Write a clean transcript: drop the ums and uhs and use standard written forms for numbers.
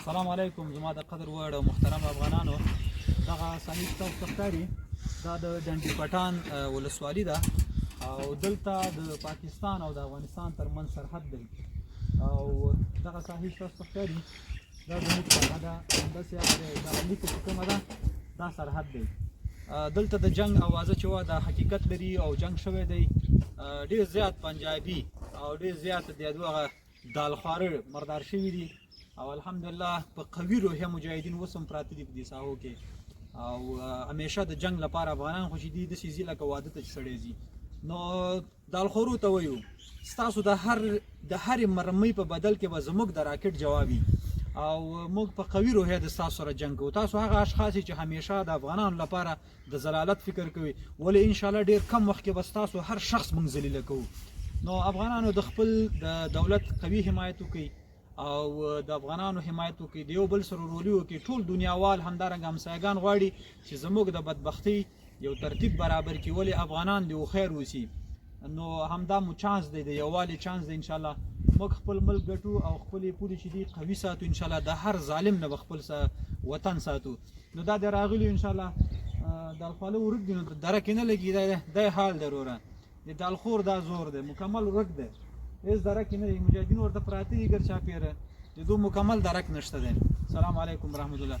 السلام علیکم زما د قدر وړ او محترم افغانانو، دغه ساحې چې تاسو ته ښکاري دا د ډنډي پټان ولسوالي ده او دلته د پاکستان او د افغانستان ترمنځ سرحد دی. او دغه ساحې چې تاسو ته ښکاري دا زموږ ساحه ده، همداسې هغه دی، دغه لیکه چې کومه ده دا سرحد دی. دلته د جنگ اوازه چې وه دا حقیقت لري او جنگ شوی دی. ډېر زیات پنجابي او ډېر زیات د هغه دالخواره مردار شوي دي او الحمدلله په قوي روحیه مجاهدین اوس هم پراته دي په دې ساحو کې. او همیشه د جنگ لپاره افغانان خو چې دي داسې ځي لکه واده ته چې سړی ځي. نو دالخورو ته وایو ستاسو د هرې مرمۍ په بدل کې به زموږ د راکټ جواب وي او موږ په قوي روحیه د ستاسو سره جنګ کوو. تاسو هغه اشخاص چې همیشه د افغانانو لپاره د ذلالت فکر کوي، ولې ان شاء الله ډیر کم وخت کې به ستاسو هر شخص موږ ذلیله کوو. نو افغانانو د خپل د دولت قوي حمایت وکړي او د افغانانو حمایت وکړي، د یو بل سره ورورولي وکړي. ټول دنیاوال همدارنګه همسایګان غواړي چې زموږ د بدبختۍ یو ترتیب برابر کړي، ولې افغانان دې خیر اوسي. نو همدا مو چانس دی، د یووالي چانس دی. ان شاء الله موږ خپل ملک ګټو او خپلې پولې چې دي قوي ساتو. ان شاء الله د هر ظالم نه به خپل وطن ساتو. نو دا د راغلي ان شاء الله دالخواله ورک دي، نو درک نه لګي. دا د حال دی وروره، د دالخور دا زور دی، مکمل ورک دی، هیڅ درک نه دی. مجاهدین ورته پراته دي ګرچاپېره، د دوی مکمل درک نشته دی. السلام علیکم ورحمت الله.